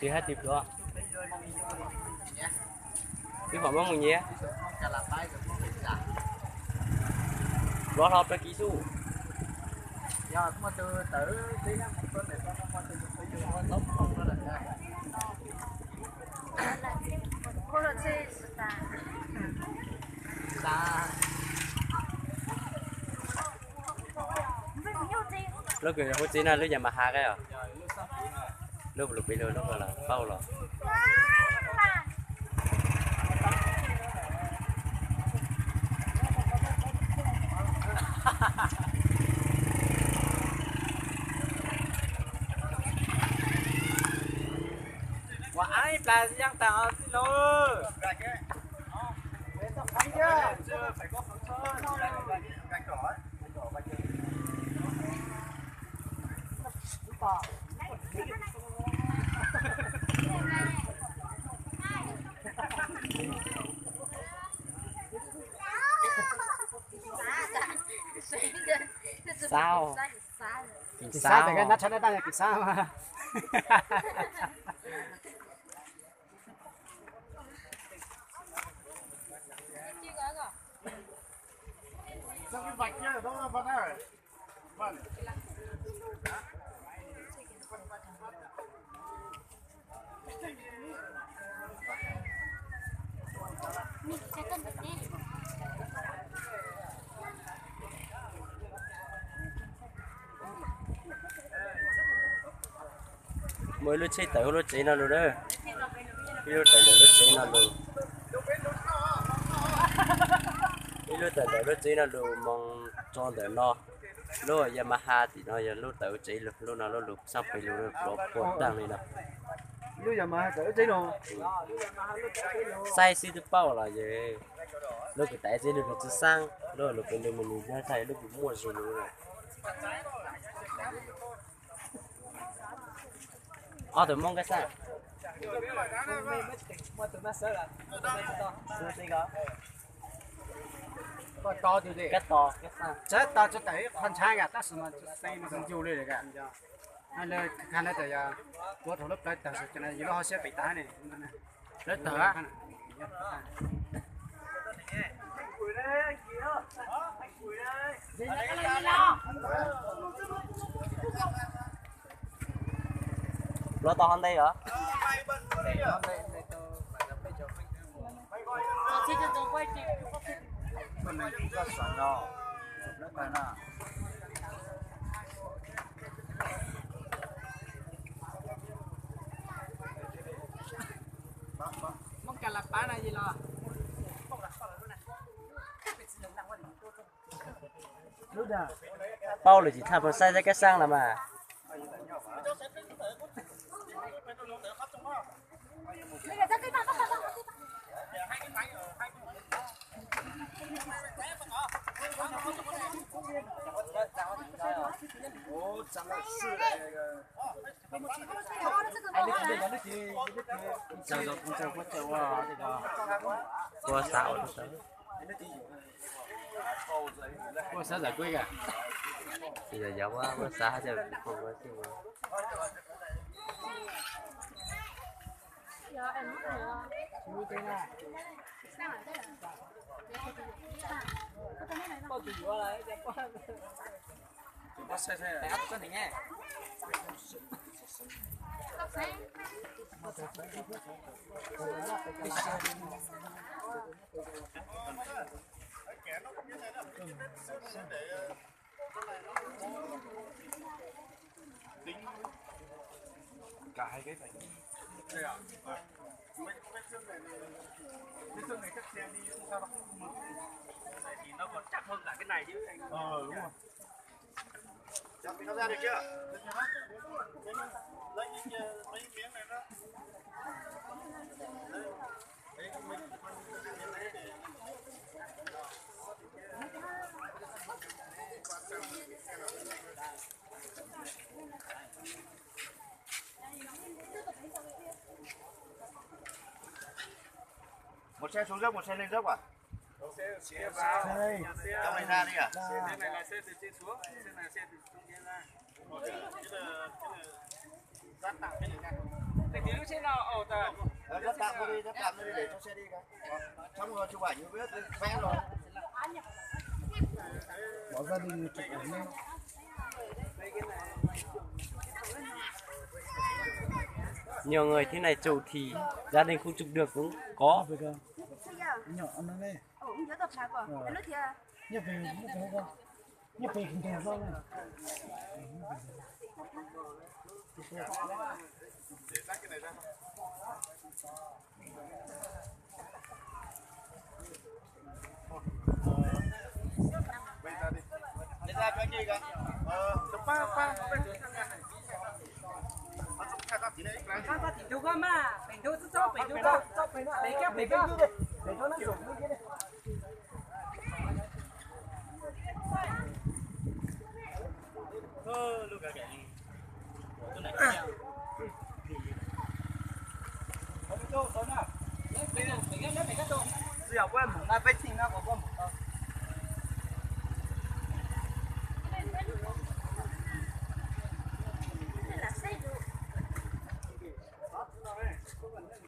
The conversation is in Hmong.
Twb hais tias pluav, twb pom Hmoob mus nyiav, pluav hlo plaws kiv xwb. Lub kws hu txiv no lub Yamaha koj os. Lub lus pib lub lub ko los pauj los. Ua aib plas yeej tas os tij laug. Xav, kis xav, kis xav. Muaj ib lub tsheb tawm lub tsev no lug na. Ib lub tawm ntawm lub tsev no lug. Ib lub tawm ntawm lub tsev no lug moog tso ntawm no. Lub Yamaha tim no yog lub tawm tsev lug, lub no lub lug xab pem lug puas daag li no. Saib xwb twb paub los yog lub kws tawm tsev lug nws tsi xaab, lub lug pem lug mas nws yog thaij lub kws muaj zug lug. Ob tug Moob kab xaab. Kab to, kab xaab. Txawv to tsuas tawm ib qho ntshaib yom, tab sis mas tsuas xeeb mas yug li lawm. Lawv kha lawv tias yog tuav rau lub plawv tawg, yog lub hauv siab pem tas ne. Plawv tawg. Pluav tau hov ntej os. Paub lawm tsis txhaj pum saib saib kab xaab los mas. Ua xav ua rau sawv. Ua xav zawm kuj ib yam. Yog yog ua xav hab coj pom ua xwb. Mus saib sub zeb, mus saib leej zeb as. Trong này ra đi à? Xe này là xe từ trên xuống, xe này xe từ trung gian ra. Cái tí lũ xe nào ẩu tà. Ờ, dắt tạm nó đi, dắt tạm nó đi để cho xe đi cái. Xong rồi chụp ảnh với vé rồi. Bỏ gia đình chụp ảnh nhé. Nhiều người thế này chụp thì gia đình không chụp được cũng có. Nhỏ nó đây. Ủa, không nhớ tập hạt à? Ờ. Nó thiệt. Nhất vì, nhất vì, nhất vì không thèm không. Để ra cho anh đi kìa. Ờ, cho ba, ba, ba. Ba, ba, tỉnh thu quá mà. Tỉnh thu, sáu, sáu, tỉnh thu quá. Sáu, sáu, tỉnh thu. Tỉnh thu nó rủng như thế này. Zi yog kuj mus na peb txhij na kuv kuj mus tau.